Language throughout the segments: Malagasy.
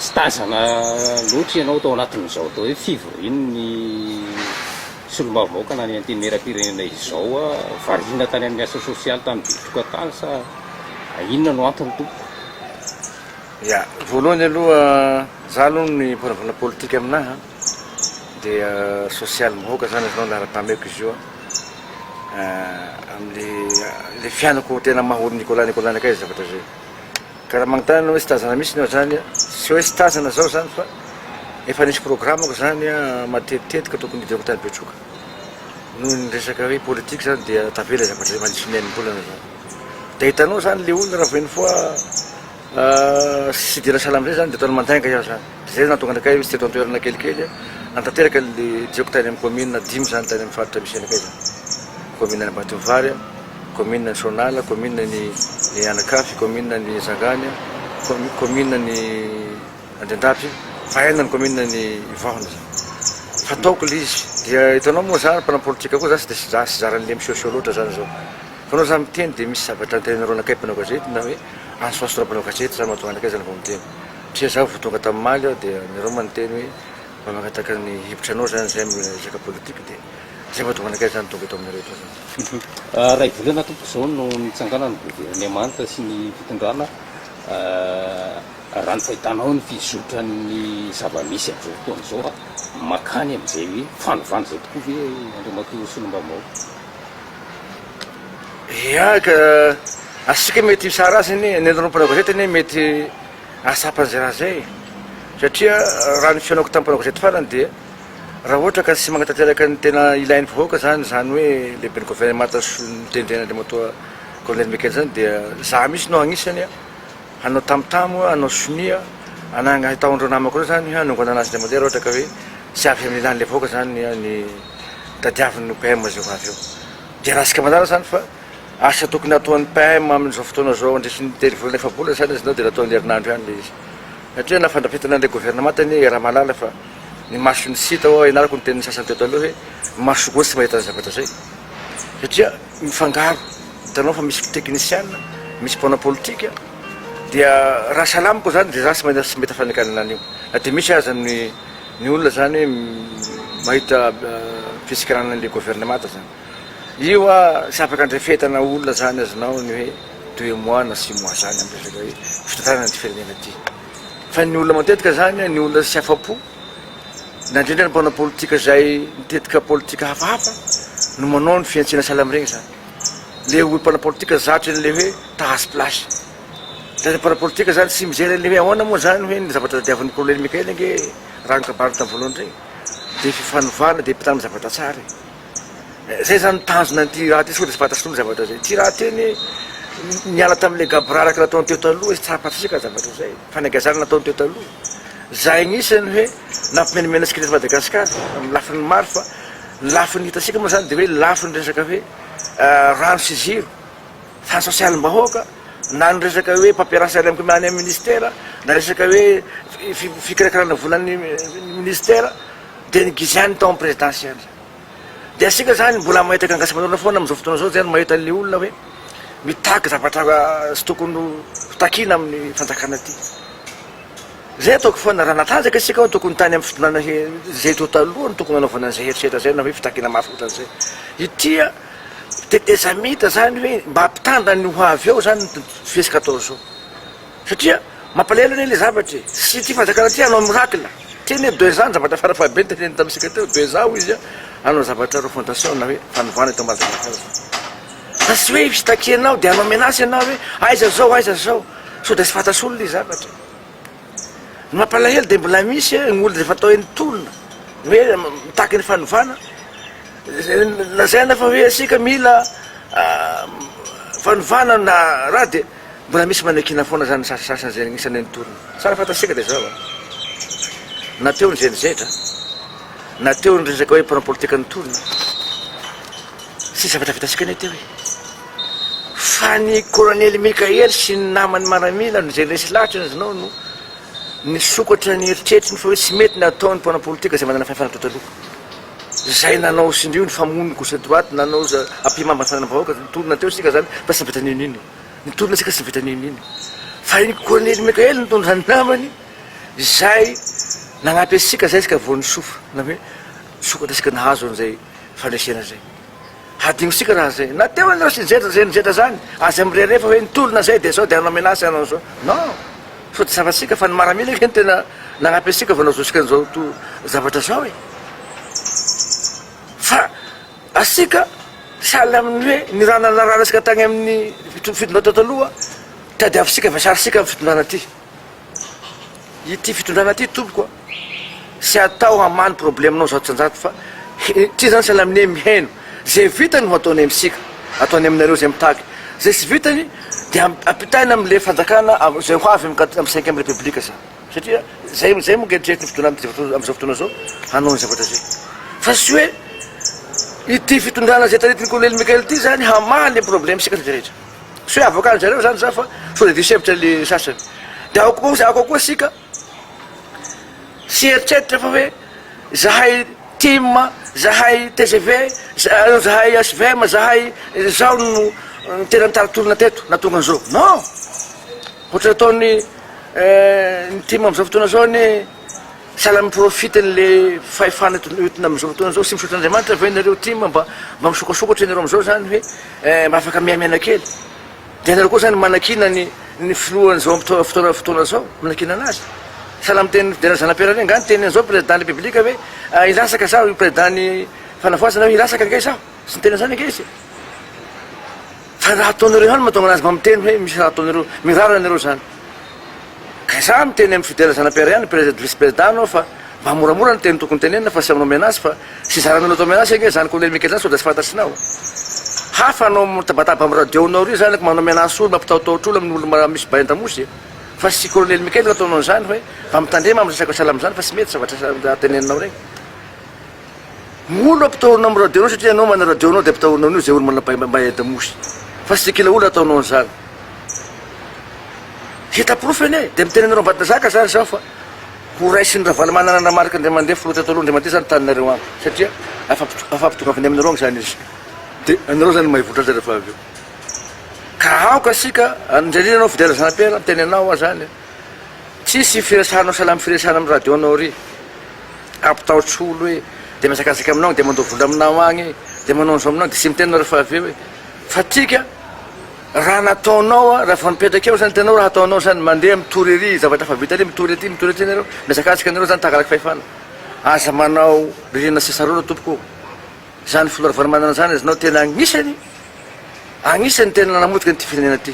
Tsy tazana loatra ianao tao anatin'izao atao hoe fivorian'ny solombavambahoaka na ny antenimierampirenena izao. Variana tany amin'ny asa sosialy tany Betroka tany sa inona no antony tompoko? Ya, voalohany aloha za aloha ny mpanao politika aminaha dia sosialim-bahoaka zany izy laharam-pahamehako izy io amle le fiainako tena maha olo Nicolas Nicolas anakay zavatra zay. Ka raha magnontany anao hoe tsy tazana mihitsy aho zany an, tsy hoe tsy tazana zaho zany fa efa nisy programako zany an matetitetika tokony hidirako tany Betroka, noho ny resaka hoe politique zany dia tavela zavatra zay mandritry ny enim-bolana zany, de hitanao zany le olona raha vao une fois tsy de lasa amizay zany de ataony mandainga iaho zany, de zay nahatonga anakay hoe tsy teto an-toerana kelikely nanatanteraka le diako tany amin'ny commune dimy zany tany amin'ny faritra misy anakay zany, commune Ambatovary an. Commune ny Soanala, commune ny ny Anakafy, commune ny Zangany, commune ny Andriandafy, fahenina ny commune ny Ivahona zany. Fataoko le izy, dia hitanao moa za mpanao politika koa za tsy de za tsy zaran'le misehoseho loatra zany zao. Fa anao zany miteny de misy zavatra antenainareo anakay mpanao gazety na hoe antsoantsonareo mpanao gazety zany mahatonga anakay zany vao miteny. Satria za vao tonga tamin'ny maly aho dia nareo moa niteny hoe mba mangataka ny hevitranao zany zay amin'ny resaka politika dia zay mahatonga anakay zany tonga eto aminareo eto zany. Iray volana tompoko izao no nitsanganan'ny governemanta sy ny fitondrana, raha ny fahitanao ny fizotran'ny zava-misy amin'izao fotoana izao, mankany amin'izay hoe fanovana izay tokoa ve Andriamatoa Solombavambahoaka? Ia ka asika mety hitsara azy anie, ny anareo mpanao gazety anie mety hahatsapa an'izay raha izay e, satria raha ny fihaonako tamin'ny mpanao gazety farany dia Raha ohatra ka tsy magnatanteraka ny tena ilain'ny vahoaka zany, izany hoe lehiben'ny governemanta notendrena Andriamatoa Colonel Mickael zany dia za mihitsy no agnisany hanao tamotamo, hanao sonia, hananga hitaon'ireo namako ireo zany hanongana anazy indray mandeha raha ohatra ka hoe tsy avy amin'ny ilan'ilay vahoaka zany ny tadiavin'ny PM izay ho avy eo. Dia raha asika manaraka zany fa asa tokony hataon'ny PM amin'izao fotoana izao andritry ny telo volana efa-bolana zany izy nao dia nataony herinandro ihany ilay izy. Satria na fandrafetana an'ilay governemanta anie iaraha-mahalala fa ny mason'ny tsy hita hoa ianarako ny tenin'ny sasany teto aloha hoe ny maso koa tsy mahita ny zavatra zay satria mifangaro hitanao fa misy teknisiana misy mpanao politika dia raha salamiko zany de za tsy mahita tsy mahita fanekanana an'io na de misy aza ny ny olona zany mahita fitsikerana an'le governemanta zany io a tsy afaka andrefetana olona zany azonao ny hoe deux mois na six mois zany amin'ny resaka hoe fitantanana ty firenena ty Fa ny olona matetika zany, ny olona tsy afa-po, na indrindra ny mpanao politika izay mitetika politika hafahafa no manao ny fihantsiana sahala amin'ireny zany. Le olo mpanao politika zatra an'le hoe ta hahazo place. Le mpanao politika zany tsy mijery an'le hoe ahoana moa zany hoe ny zavatra tadiavin'ny colonel Mickael ange raha ny kabary tamin'ny voalohany ireny de fifanovana de mpitana zavatra tsara e. Zay zany tanjona an'ity raha ty sao de tsy fantatry ny zavatra zay. Ty raha ty anie niala tamin'le gaboraraka nataony teo taloha izy tsara fantatsika zavatra zay. Fanagazana nataony teo taloha. Zay agnisany hoe nampimenamena antsika teto Madagasikara amin'ny lafiny maro fa ny lafiny hitantsika moa zany de hoe lafiny resaka hoe rano sy jiro, fa ny sosialim-bahoaka na ny resaka hoe paperasse any amin'ny ministera na resaka hoe fikarakarana volan'ny ministera de ny gizany tao amin'ny présidence ihany. Dia asika zany mbola mahita gangasa manorina foana amin'izao fotoana izao zany mahita an'le olona hoe mitaky zavatra tsy tokony ho takiana amin'ny fanjakana aty. Zay ataoko foana, raha natanjaka isika ao tokony tany amin'ny fitondrana zay teo taloha no tokony hanaovana an'izay herisetra zay na hoe fitakiana mafy ohatran'izay. Ity tetezamita zany hoe mba hampitandrina ny ho avy eo zany ny fihetsika atao zao. Satria mampalahelo anie le zavatra e! Tsy ity fanjakana ity hanao miracle! Ty anie deux ans ny zavatra farafahabeny teneniny tamintsika teo, deux ans hoy izy hanao zavatra refondation na hoe fanovana eto Madagasikara zany. Fa tsy hoe fitakianao de hanao menace ianao hoe aiza zao aiza zao, sao de tsy fantatr'olona le zavatra e! Ny mampalahelo de mbola misy ny olona efa atao hoe nitolona, hoe mitaky ny fanovana, lazaina fa hoe isika mila fanovana na raha de. Mbola misy manekina foana zany ny sasasasany zay agnisan'ny nitolona. Tsara fantatsika dia zao a! Na teo ny zerizetra, na teo ny resaka hoe mpanao politika nitolona, tsisy zavatra vitantsika anie teo e! Fa ny kolonely Mickaël sy ny namany maramila no izay resy lahatra izy nao no nisokatra ny eritreriny fa hoe tsy mety ny ataon'ny mpanao politika izay manana fahefana teo taloha. Izay nanao sindrio ny famono gauche à droite, nanao ampihimamba ny fananam-bahoaka, nitolona teo isika zany fa tsy navita n'inon'inona. Nitolona isika tsy navita n'inon'inona. Fa iny Colonel Mickaël nitondra ny namany. Izay nagnampy antsika zay isika vao nisofa na hoe nisokatra isika nahazo an'izay fandresena zay. Hadinotsika raha zay. Na teo ianareo sy nizetra zay nizetra zany, aza mirehareha fa hoe nitolona zay de zao de hanao menace hanao an'izao. Non! Sao de zavatsika fa ny maramila ange no tena nagnampy antsika vao nahazoantsika an'izao to zavatra zao e. Fa asika sahala amin'ny hoe ny raha nanarahantsika tagny amin'ny fitondrana teo taloha, tadiavintsika vesarintsika amin'ny fitondrana ty. Ity fitondrana ity tompoko a, tsy atao hamaha ny problème-nao 100% fa ity zany sahala amin'ny hoe mihaino, zay vitany ho ataony amintsika, ataony aminareo zay mitaky, zay tsy vitany dia ampitaina amin'le fanjakana zay ho avy amin'ny cinquième république zany, satria zay zay moa eritreretin'ny fitondrana amin'izao fotoana zao hanao ny zavatra zay, fa tsy hoe ity fitondrana zay taritin'ny colonel Mickaël ity zany hamaha le problème-tsika rehetra. Tsy hoe avocat zareo zany za fa sao de diso hevitra le sasany. De ao koa ao koa isika tsy eritreritra fa hoe zahay tim, zahay tgv, zahay hvm, zahay zao no tena nitari-tolona teto nahatonga an'izao. Non! Ohatran'ny ataon'ny ny tim am'zao fotoana zao anie sahala mi-profite an'le fahefana entina am'zao fotoana zao, tsy misaotra an'Andriamanitra ve nareo tim mba mba misokasokatra nareo am'zao zany hoe Eh, mba afaka miaimiaina kely. Dia ianareo koa zany manakiana ny ny filohan'izao fotoana fotoana zao, manakiana anazy. Sahala miteny Fidèle Zanapiera reny, nga niteny an'izao président ny République hoe ah, hilatsaka zaho, io président ny fanavoazana hoe hilatsaka ange zaho. Tsy niteny an'izany ange izy. Fa raha ataonareo ihany mahatonga anazy mba miteny hoe misy raha ataonareo, mirara anareo zany. Ka izaho miteny amin'i Fidèle Zanapiera ihany, président vice président anao fa mba moramora ny teny tokony tenenina fa tsy aminao menace fa tsy zaran'olo atao menace ange zany colonel Mickaël zany sao dia tsy fantatrinao. Hafa anao mitabataba amin'ny radio nao ry zany manao menace olo mampitahotahotra olo amin'ny olo misy bay an-damosy e. Fa tsy colonel Mickaël no ataonao an'izany hoe mba mitandrema amin'ny resaka sahala amin'izany fa tsy mety zavatra teneninao regny. Olo ampitahorina amin'ny radio nao satria ianao manana radio nao dia ampitahorina amin'io izay olo manana bay bay an-damosy. Fa tsy kila olo ataonao an'izany. Hita porofo anie, dia miteny anareo Ambatondrazaka zany zaho fa ho raisin'i Ravalomanana Andriamarc Andriamandeha filoha teto aloha Andriamandeha zany taninareo any satria afampitongavany aminareo agny zany izy. Dia anareo zany mahay votra azy rehefa avy eo. Ka aoka isika, indrindra indrindra anao Fidèle Zanapiera, miteny anao aho zany, tsisy firesahanao sahala amin'ny firesahana amin'ny radio anao ry. Ampitahotra olo hoe, dia mihazakazaka aminao agny, dia mandoa vola aminao agny, dia manao an'izao aminao, dia tsy miteny anao rehefa avy eo hoe, fa tika, Raha nataonao a, raha vao mipetraka eo zany tenao raha ataonao zany mandeha mitory ery zavatra efa vita ery mitory aty mitory aty nareo miazakazaka nareo zany takalaka fahefana aza manao ririna sy sarona tompoko ô zany filoha Ravalomanana zany azinao tena agnisany agnisany tena nanamotika an'ity firenena ty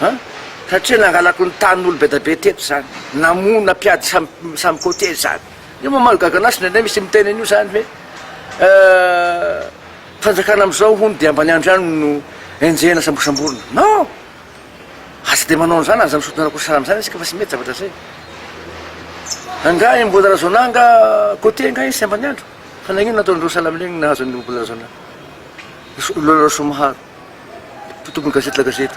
an satria nangalako ny tanin'olo bedabe teto zany namono nampiady samy samy côté zany io moa mahagaga anazy indraindray misy miteny an'io zany hoe Fanjakana amizao hono dia ambaniandro ihany no enjehina sambosamborina. Non! Aza dia manao an'izany, aza misotona rakoto amizany isika fa tsy mety zavatra zay. Angaha i Mbola Rajaonah angaha côté angaha izy tsy ambaniandro? Fa nagnino nataondreo sahala amin'igny nahazo an'i Mbola Rajaonah? Lola Rasoamaharo, tompon'ny gazety La Gazety.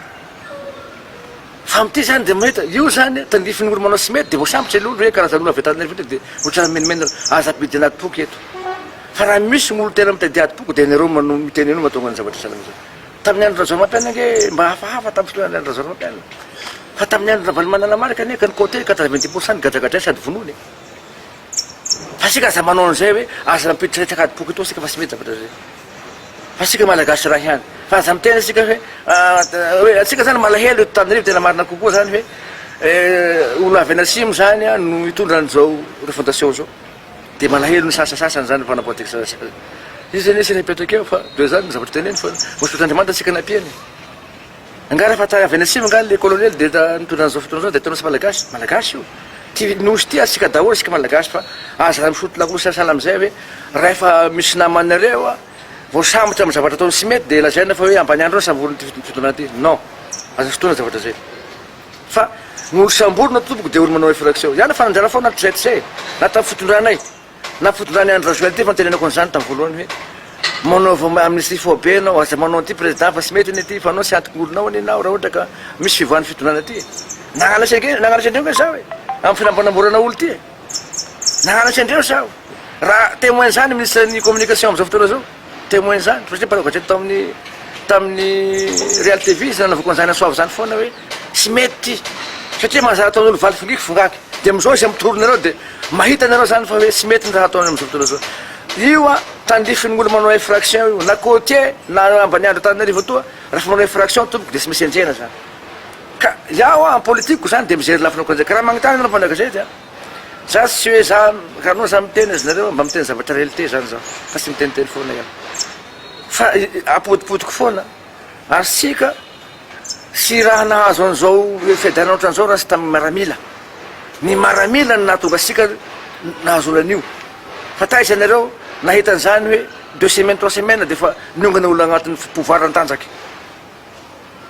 Fa amin'ity zany dia mahita, io zany tandrifin'ny olo manao tsy mety dia voasambotra ilay olo hoe karazan'olo avy Antananarivo eto dia ohatran'ny menomenona, aza ampidirina adim-poko eto. Fa raha misy ny olo tena mitady adim-poko dia nareo no miteny an'io mahatonga ny zavatra sahala amin'izao. Tamin'ny andro Rajaonarimampianina ange mba hafahafa tamin'ny fotoanan'ny andro Rajaonarimampianina. Fa tamin'ny andro Ravalomanana Marc anie ka ny côté 90% ny gadragadraina sady vonoina e. Fa isika aza manao an'izay hoe aza mampiditra resaka adim-poko eto isika fa tsy mety zavatra izay. Fa isika Malagasy iray ihany. Fa aza miteny isika hoe hoe antsika zany malahelo eto Antananarivo tena marina kokoa zany hoe olo avy any atsimo zany no hitondra an'izao refondation zao. Dia malahelo ny sasasasany zany mpanao politika sasasasany. Izy anie tsy nipetraka eo fa de zany ny zavatra teneny fa voasotr'Andriamanitra antsika nampiany. Angaha rehefa ta avy any atsimo angaha le colonel de ta nitondra an'izao fotoana izao de ataonao tsy malagasy? Malagasy io. Ty nosy ty antsika daholo isika malagasy fa aza misotro lakolosy sahala amin'izay hoe rahefa misy namanareo voasambotra amin'ny zavatra ataony tsy mety de lazaina fa hoe ambaniandro any samborin'ity fitondrana ity. Non. Aza sotroina zavatra zay. Fa ny olo samborina tompoko dia olo manao infraction. Ihany fa nanjara foana hatrizay hatrizay e. Na tamin'ny fitondranay, na fitondran'i Andry Rajoelina ity fa nitenenako an'izany tamin'ny voalohany hoe manaova amnistie faobe ianao, aza manao an'ity président fa tsy mety anie ity fa anao tsy antokon'olonao anie ianao raha ohatra ka misy fivoahan'ny fitondrana ity e. Nagnanatra ange, nagnanatra andreo ange zaho e, amin'ny fanamboramborana olo ity e. Nagnanatra andreo zaho. Raha témoin zany ministre ny communication amin'izao fotoana izao. Témoin zany, satria mpanao gazety tao amin'ny tamin'ny Real TV izy nanaovako an'izany hasoava zany foana hoe tsy mety ty. Satria mahazara ataon'olo valy fingiky fongaky. Dia amin'izao izy mitory nareo dia mahita nareo zany fa hoe tsy mety ny raha ataony amin'izao fotoana izao. Io an, tandrifin'ny olo manao infraction io, na côtier na ambaniandro Antananarivo atoa, raha fa manao infraction tompoko dia tsy maintsy enjehina zany. Ka iaho an, en politique zany dia mijery lafiny ohatran'izay. Ka raha magnontany anareo mpanao gazety an, za tsy hoe za, ka anao za miteny azy nareo mba miteny zavatra réalité zany zaho fa tsy miteniteny foana iaho. Fa apodipodiko foana. Ary sika tsy raha nahazo an'izao fiadanana ohatran'izao raha tsy tamin'ny maramila. Ny maramila no nahatonga antsika nahazo an'io. Fa taiza ianareo nahita an'izany hoe deux semaines, trois semaines dia efa niongana olona agnatin'ny pouvoir natanjaka.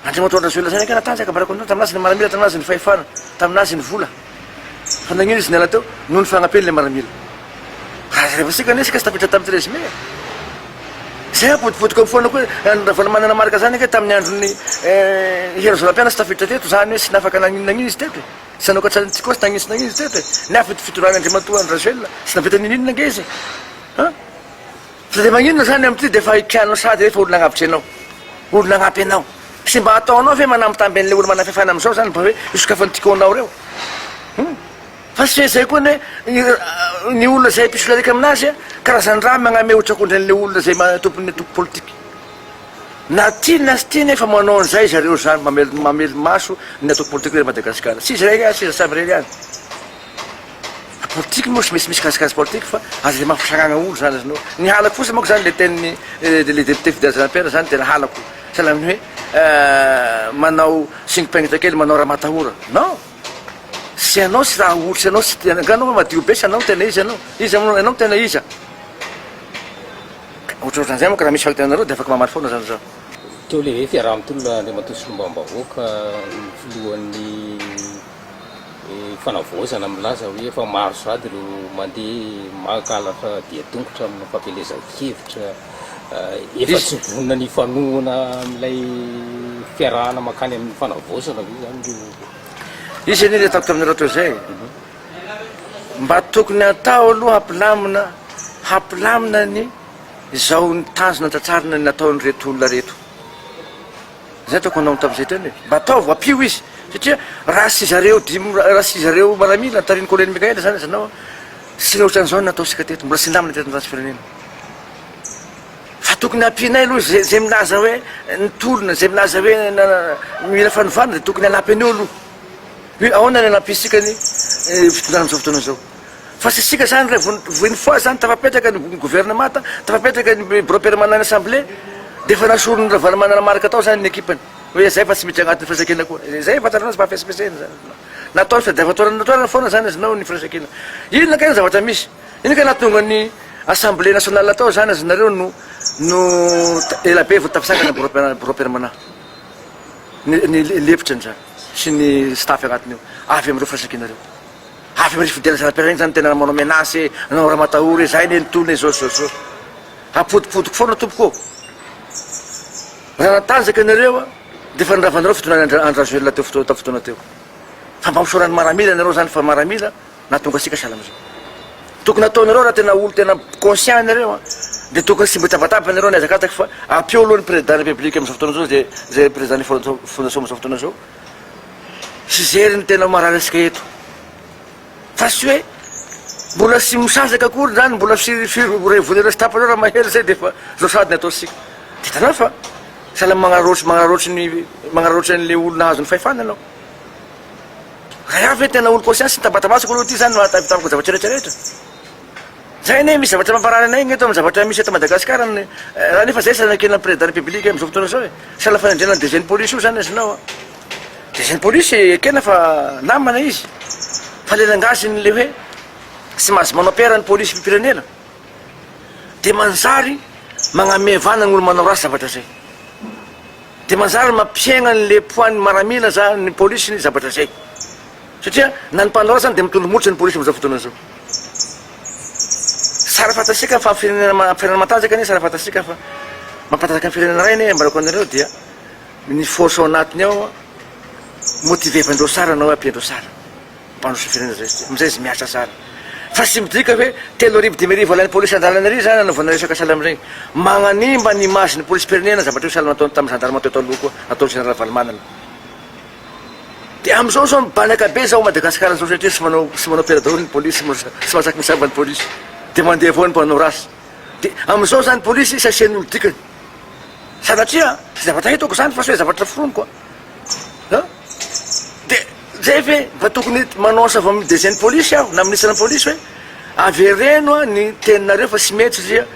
Andriamatoa Andry Rajoelina zany ange natanjaka baraka anareo, tamin'azy ny maramila, tamin'azy ny fahefana, tamin'azy ny vola. Fa nagnino izy niala teo? Noho ny fagnampiany le maramila. Raha rehefa isika anie isika tsy tafiditra tamin'ny 13 mai e. Zay apodipodiko eo foana koa hoe Ravalomanana Marc zany ange tamin'ny andron'ny Hery Rajaonarimampianina tsy tafiditra teto, zany hoe tsy nafaka nagnino nagnino izy teto e. Tsy nanokatra ny Tiko sy nagnino sy nagnino izy teto e. Nefa fitondrana Andriamatoa Andry Rajoelina tsy nahavita ninoninona ange izy e. An? Fa dia maninona zany amin'ity dia efa ikianao sahady rehefa olona agnavitra anao, olona agnampy anao. Tsy mba ataonao ve manambitamby an'ilay olona manam-pahefana amin'izao zany mba hoe isokafan'ny Tiko-nao ireo? Hum. Fa tsy hoe zay koa anie ny olona zay mpisolarika aminazy a, karazan-draha magname hotrankondry an'ilay olona zay tompon'ny antoko politika. Na tiany na tsy tiany efa manao an'izay zareo zany, mamely mamely maso ny antoko politika eto Madagasikara. Tsy izy irery ihany, tsy izy samy irery ihany. Politique moa tsy maintsy misy kasikasy politique fa aza de mampisagnagna olo zany izy nao. Ny halako fotsiny manko zany le tenin'ny le député Fidèle Zanapera zany tena halako. Sahala amin'ny hoe manao singipengitra kely manao ramatahora. Non! Tsy anao tsy raha olo tsy anao tsy angaha anao madio be tsy anao no tena izy anao. Iza moa ianao no tena iza? Ka ohatrohatran'izay manko raha misy fanontanianareo de afaka mamaly foana zany zaho. Teo le hoe fiaraha-mitolona Andriamatoa Solombavambahoaka, ny filohan'ny Fanavaozana milaza hoe efa maro sahady ireo mandeha maka halatra dian-tongotra amina fampielezan-kevitra. Efa tsy vonona ny hifanohana amin'ilay fiarahana mankany amin'ny fanavaozana ve izany ireo? Izy anie ilay ataoko taminareo teo izay e. Mba tokony hatao aloha hampilamina hampilamina ny izao ny tanjona tratrarina ny nataon'ireto olona ireto. Zay ataoko anao tamin'izay teny e. Mba ataovy, ampio izy. Satria raha tsy zareo dimy, raha tsy zareo maramila tarihin'i Colonel Mickaël zany aza anao, tsy ny ohatran'izao no nataontsika teto. Mbola tsy nilamina teto an-tany firenena. Fa tokony ampianay aloha zay, zay milaza hoe nitolona, zay milaza hoe mila fanovana dia tokony hanampy an'io aloha. Hoe ahoana ny hanampiantsika ny fitondrana amin'izao fotoana izao. Fa tsy isika zany raha vao une fois zany tafapetraka ny gouvernemanta, tafapetraka ny bureau permanent ny assemblée dia efa nasoron'i Ravalomanana Marc tao zany ny ekipany hoe zay fa tsy miditra agnatin'ny firaisankina koa. Zay efa fantatrao fa fesifesena zany. Natao fitadiavan-toerana toerana foana zany azonao ny firaisankina. Inona kay ny zavatra misy? Inona kay nahatonga ny assemblée nationale tao zany azonareo no no ela be vao tafasangana bureau bureau permanent. Ny ny lefitrany zany sy ny staff agnatiny io avy amin'ireo firaisankina ireo. Avy amin'ny fifidianana zana-pirenena zany tena manao menace e, nanao ramatahora e, zay anie ny tolona e, zao zao zao. Apodipodiko foana tompoko ô. Raha natanjaka ianareo a, dia efa noravanareo fitondrana Andry Andry Rajoelina teo fotoana tamin'ny fotoana teo. Fa mba misaora ny maramila ianareo zany fa maramila nahatonga antsika sahala amin'izao. Tokony ataonareo raha tena olo tena conscient ianareo a, dia tokony tsy mba hitabataba ianareo nihazakazaka fa ampio aloha ny président république amin'izao fotoana izao zay zay président ny fondation amin'izao fotoana izao. Tsy zery ny tena marary antsika eto. Fa tsy hoe mbola tsy misasaka akory zany, mbola tsy tsy revolera sy tapany eo raha mahery zay de efa zao sahady ny ataontsika. De hitanao fa sahala magnararaotry magnararaotry ny magnararaotry an'le olona nahazo ny fahefana ianao. Raha iaho ve tena olo conscience nitabatabasako aloha ty zany no ahatavitavako zavatra rehetra rehetra. Zay anie misy zavatra mamparary anay eto amin'ny zavatra misy eto Madagasikara ny raha nefa zay sahala nekena président république amin'izao fotoana izao e. Sahala fanendrena ny DG ny police io zany azonao a. DG ny police ekena fa namana izy fa le rangasiny le hoe tsy mahazo manao père ny police pirenena de manjary magname vana ny olo manao ratsy zavatra zay. De manjary mampiegna an'le poids ny maramila zany ny police ny zavatra zay. Satria na ny mpanao ratsy zany dia mitondro molotra ny polisy amin'izao fotoana izao. Tsara fantatsika fa firenena firenena matanjaka anie tsara fantatsika fa mampatanjaka ny firenena iray anie ambarako anareo dia ny force ao anatiny ao motiver-ndreo tsara na hoe ampiandreo tsara mampandroso ny firenena zay izy amin'izay izy miasa tsara. Fa tsy midika hoe 3000 5000 alain'ny polisy an-dalana ery zany anaovana resaka sahala amin'ireny. Magnanimba ny image ny polisim-pirenena zavatra io sahala nataony tamin'ny gendarme teo taloha koa nataon'ny général Ravalomanana. De amizao zao mibanaka be zao Madagascar zao satria tsy manao tsy manao pera daholo ny polisy tsy mahasaky misava ny polisy de mandeha avao ny mpanao ratsy de amizao zany polisy tsy asian'olo dikany sanatria tsy zavatra hitako zany fa tsy hoe zavatra foroniko a an de zay ve mba tokony manao asa avy amin'ny DG ny polisy aho na ministre ny polisy hoe avereno a ny teninareo fa tsy mety satria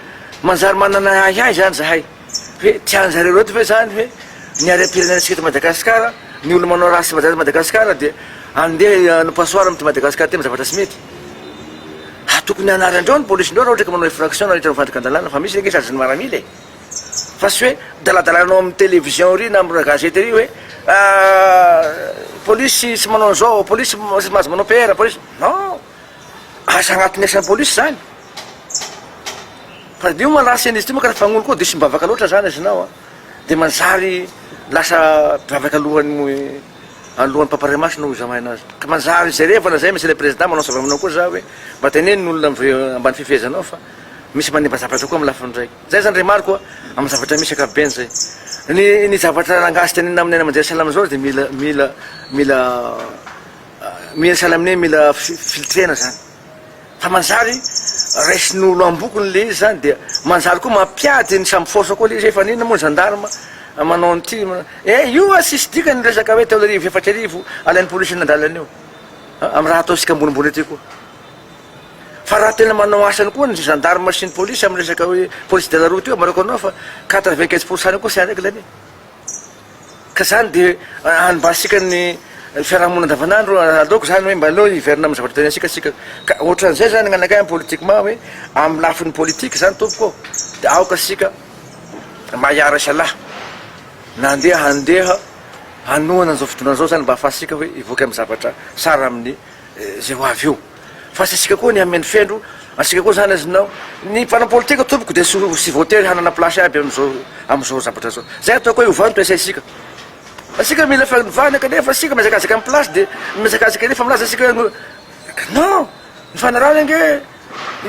manjary manana ahiahy zany zahay. Hoe tian'zareo reto ve zany hoe ny harem-pirenenantsika eto Madagasikara, ny olona manao ratsy sy eto Madagasikara dia andeha hanao passoire amin'ity Madagasikara ity amin'ny zavatra tsy mety? Ha tokony hanary andreo ny polisy-ndreo raha ohatra ka manao infraction na rehetra mifandikan-dalàna fa misy ange sazin'ny maramila e! Fa tsy hoe daladalanao amin'ny télévision ery na amin'ny gazety ery hoe polisy tsy manao an'izao, polisy tsy mahazo manao PR, polisy, non! Asa agnatin'ny asan'ny polisy zany. Fa io mandrasy an'izy ity moa ka raha fagnony koa diso mivavaka loatra zany azinao a, de manjary lasa mpivavaka alohan'ny alohan'ny Papa Ray Masina hoy za mahay anazy. Ka manjary jerevana zay monsieur le président manao sava aminao koa za hoe mba teneno ny olona ambany fifehezanao fa misy manimba zavatra koa amin'ny lafiny ray. Zay zany remarque a amin'ny zavatra misy ankapobeny zay. Ny ny zavatra rangahy sy tenenina amin'ny any aman-jery sahala amin'izao de mila mila mila mila sahala amin'ny hoe mila filtrena zany. Fa manjary raisin'olo ambokony le izy zany dia manjary koa mampiady ny samy force koa le izy hoe fa n'inona moa ny gendarme manao an'ity eh io a tsisy dikany ny resaka hoe 4000 4000 alain'ny polisy eny andalana eo amin'ny raha ataontsika ambonimbony aty koa fa raha tena manao asany koa ny gendarme sy ny polisy amin'ny resaka hoe police de la route io ambarako anao fa 95 pour cent koa c'est en règle anie. Ka zany de hanimbatsika ny fiarahamonina andavanandro, aleoko zany hoe mba aleo hiverina amin'ny zavatra tenentsika tsika, ka ohatran'izay zany gn'anakay am politiquement hoe amin'ny lafiny politique zany tompoko ô, de aoka sika mba hiara isalahy na andeha handeha hanohana an'izao fitondrana zao zany mba ahafahantsika hoe hivoaka amin'ny zavatra tsara amin'ny zay ho avy eo. Fa tsy asika koa ny hamendrofendro, asika koa zany azinao, ny mpanao politika tompoko dia tsy tsy voatery hanana place aby amizao amizao zavatra zao, zay ataoko hoe ovao ny toe-tsaintsika, asika mila fanovana kanefa asika mihazakazaka am place de mihazakazaka nefa milaza asika hoe non, ny fanarahana ange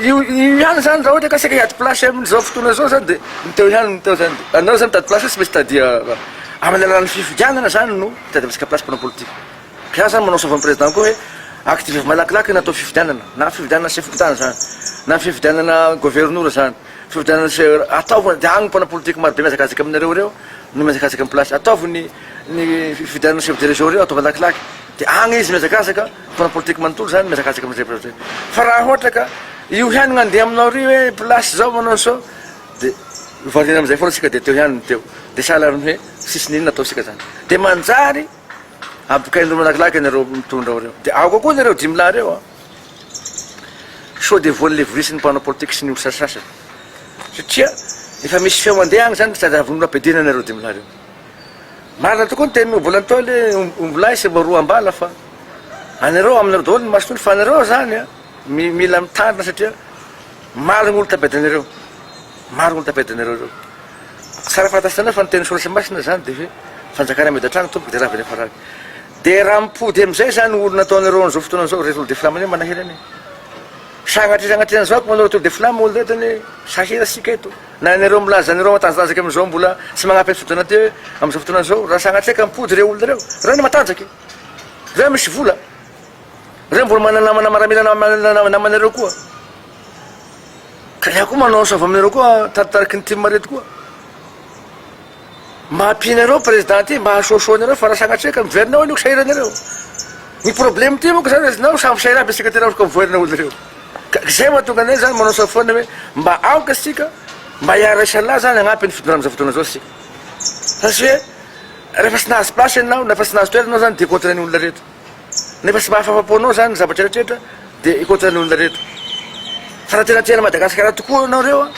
io io ihany zany raha ohatra ka asika hiady place amizao fotoana zao zany de ny teo ihany ny teo zany de anao zany mitady place tsy maintsy tadia amin'ny alalan'ny fifidianana zany no hitadiavantsika place mpanao politika. Ka zany manao savan'ny président koa hoe active malakilaky ny atao fifidianana na fifidianana chef fokontany zany na fifidianana governora zany fifidianana chef ataovy de agny mpanao politique maro be mihazakazaka aminareo reo no mihazakazaka am place ataovy ny ny fifidianana chef de région reo ataovy malakilaky de agny izy mihazakazaka mpanao politique manontolo zany mihazakazaka amizay place zay fa raha ohatra ka io ihany gn'andeha aminao ry hoe place zao manao sao de variana amizay foana tsika de teo ihany ny teo de sahala amin'ny hoe tsisy n'inona ataosika zany de manjary Ampokain'ireo malakilaky ianareo mitondra ao ireo. Dia aoka koa nareo dimilahy ireo an! Sao dia voan'ny levorisin'ny mpanao politika sy ny olo sasasany. Satria efa misy feo mandeha agny zany mitady avon'olo ampiadiana anareo dimilahy ireo. Marina tokoa ny tenin'i Obola Ntaolo hoe ombilahy sy roa ambala fa anareo aminareo daholo ny mason'olo fa anareo zany an mila mitandrina satria maro ny olo tapiadinareo. Maro ny olo tapiadinareo ireo. Tsara fantatrareo fa ny tenin'ny soratra masina zany de hoe fanjakana miady an-trano tompoko de rava ny farany. De raha mipody amizay zany olona ataonareo an'izao fotoana zao retour de flamme anie manahira anie. Sagnatria sagnatria an'izao ko manao retour de flamme olo reto anie sahira sika eto. Na ianareo milaza anareo matanjatanjaka amizao mbola tsy magnampy ny fitondrana ty hoe amizao fotoana zao raha sagnatria ka mipody reo olona reo. Reo anie matanjaky. Reo misy vola. Reo mbola manana namana maramila namana namanareo koa. Ka iaho koa manao asa avy aminareo koa taritariky ny tim reto koa. Mba ampianareo président ty mba hahasoasoa anareo fa raha sagnatria ka miverina ao aloha sahirana nareo. Ny problème ty manko zany azinao samby sahirana aby isika ty raha ka miverina olo reo. Ka zay mahatonga anay zany manao safoana hoe mba aoka isika mba hiara isalahy zany hagnampy ny fitondrana amizao fotoana zao isika. Fa tsy hoe rehefa tsy nahazo place ianao na efa tsy nahazo toerana ianao zany dia contre ny olona reto. Nefa tsy mahafafapo anao zany ny zavatra rehetra de hi-contre ny olona rehetra. Fa raha tena tia an'i Madagasikara tokoa ianao reo an,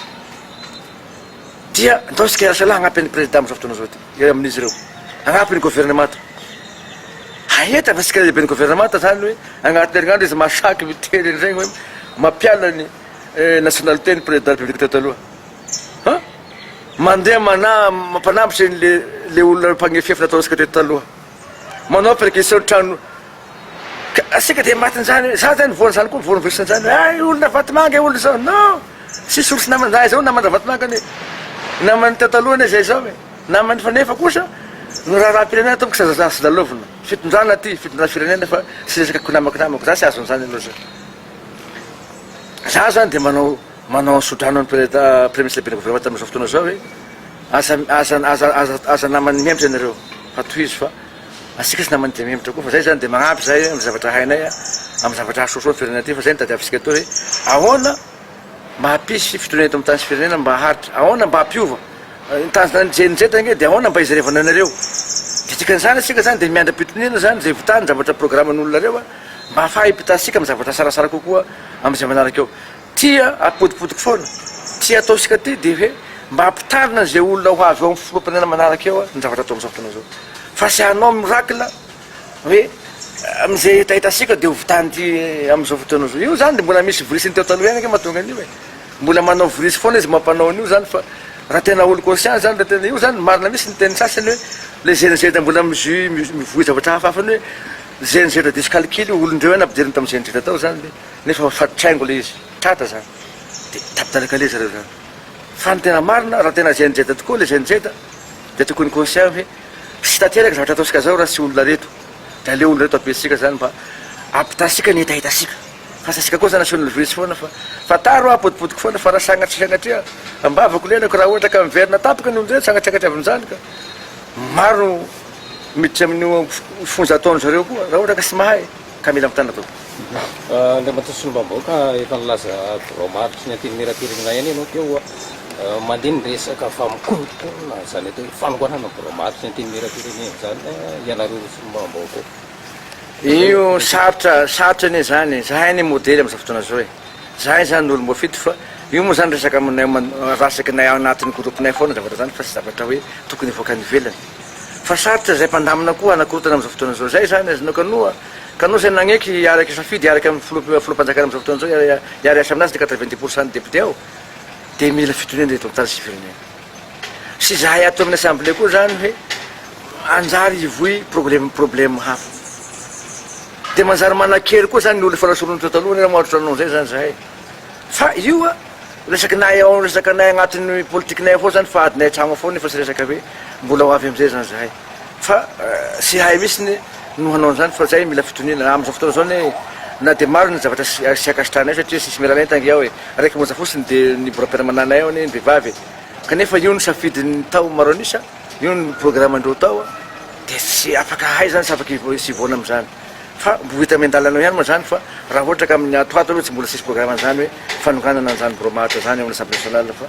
dia ndao isika hiasa lahy hagnampy an'i président amin'izao fotoana izao ty, amin'izy ireo. Hagnampy ny gouvernemanta. Hahita fa isika lehiben'ny gouvernemanta zany hoe agnatin'ny herinandro izy mahasaky miteny an'izay hoe mampiala ny nationalité ny président république teo taloha. Han? Mandeha mana mampanambotry an'le le olona mpagnefefy nataontsika teto taloha. Manao perquisition trano ka asika dia matin'izany za zany voan'izany koa voan'ny virus-n'izany hoe ay olona Vatomanga olona zao non tsisy olo tsy naman-dra zao naman-dRavatomanga anie naman'ny teo taloha anie zay zao e naman'ny fa nefa kosa Ny raharaham-pirenena tompoko tsy azo azo lalaovina. Fitondrana aty, fitondrana firenena fa tsy resaka kinamakinamako. Za tsy azon'izany aloha zany. Za zany dia manao manao ansodrano an'i Prezida Premier Ministre lehiben'ny governemanta amin'izao fotoana izao hoe aza aza aza aza aza naman'ny mihemotra ianareo fa tohizo fa antsika tsy naman'ny dia mihemotra koa fa zay zany dia magnampy zahay amin'ny zavatra hainay amin'ny zavatra hahasoasoa ny firenena aty fa zay no tadiavintsika atao hoe ahoana mba hampisy fitoniana eto amin'ny tany sy firenena mba haharitra ahoana mba hampiova ny tanjona ny GNZ ange dia ahoana mba hijerevana anareo dia dikan'izany isika zany dia miandry am-pitoniana zany zay vitany zavatra programan'olona reo a mba hahafaha hipitasika amin'ny zavatra sarasara kokoa amin'izay manaraka eo. Tia apodipodiko foana, tia ataosika ty dia hoe mba hampitarina an'izay olona ho avy eo amin'ny filoham-pirenena manaraka eo ny zavatra atao amin'izao fotoana izao. Fa tsy hanao miracle hoe amin'izay hetahetasika dia ho vitan'ity amin'izao fotoana izao. Io zany dia mbola misy vorisiny teo taloha ihany ange mahatonga an'io e. Mbola manao vorisy foana izy mampanao an'io zany fa raha tena olo conscient zany, raha tena io zany marina mihitsy ny tenin'ny sasany hoe le GNZ mbola mizu mivoy zavatra hafahafa ny hoe GNZ diso calcul io, olon-dreo ihany nampidiriny tamin'ny GNZ tao zany le. Nefa fatitraingo le izy, tratra zany de tapitapaka le zareo zany. Fa ny tena marina raha tena GNZ tokoa le GNZ de tokony conscient hoe tsy tanteraka zavatra ataontsika zao raha tsy olona reto, de aleo olona reto ampiasika zany mba ampitasika ny hetahetasika, fa tsy asika koa zany asehon'ny virus foana fa fantaro aho apodipodiko foana fa raha sagnatria sagnatria ambavako lelako raha ohatra ka miverina tampoka ny olona reto sagnatria amin'izany ka maro miditra amin'io fonja ataon-zareo koa raha ohatra ka tsy mahay. Ka mila mitana tompoko. Andriamatoa Solombavambahoaka, efa nilaza birao maharitry ny Antenimierampirenena ihany ianao teo. Mandeha ny resaka fa mikorontokonona izany atao hoe fanohanana ny birao maharitry ny Antenimierampirenena izany ianareo Solombavambahoaka ao. Io sarotra, sarotra anie izany e. Zahay anie modely amin'izao fotoana izao e. Zahay izany no olom-boafidy fa io moa izany resaka aminay rasakinay ao anatin'ny groupe-nay foana zavatra izany fa tsy zavatra hoe tokony hivoaka any ivelany. Fa sarotra izay mpandamina koa hanakorontana amin'izao fotoana izao. Izay izany azonao kanoa, kanoa izay nagneky hiaraka hisafidy hiaraka amin'ny filoha filoham-panjakana amin'izao fotoana izao hiara hiasa aminazy ny quatre-vingt-dix pour cent ny député ao dia mila fitoniana eto amin'ny tany sy firenena. Sy izahay ato amin'ny assemblée koa izany hoe anjary hivoy problème problème hafa. Dia manjary manan-kery koa izany ny olona efa nasorina teo taloha nefa marotra anao izay izany izahay. Fa io a, resaky nay ao resaka nay agnatin'ny politikinay ao foana zany fa adinay an-tragno ao foana io fa tsy resaka hoe mbola ho avy amizay zany zahay. Fa tsy hay mihitsy ny no hanao an'izany fa zay mila fitoniana. Amizao fotoana zao anie na de maro ny zavatra tsy ankasitrahanay satria tsisy miara-lenta ange ao e, raiky monja fotsiny de ny biraom-piaramananay ao anie ny vehivavy e. Kanefa io no safidin'ny tao maro an'isa, io no programme-ndreo tao de tsy afaka hay zany, tsy afaka tsy hivoana amizany. Fa mbo hita miandalana eo ihany moa zany fa raha ohatra ka amin'ny ato ato aloha tsy mbola tsisy programme an'izany hoe fanonganana an'izany birao maharitra zany ao amin'ny assemblée nationale fa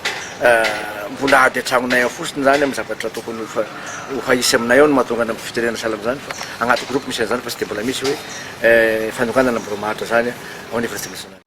mbola ady an-tragnonay ao fotsiny zany amin'ny zavatra tokony ho fa ho hahisy aminay ao no mahatonga ny fitenenana sahala amin'izany fa agnaty groupe misy an'izany fa tsy dia mbola misy hoe fanonganana birao maharitra zany ao anivon'ny assemblée nationale.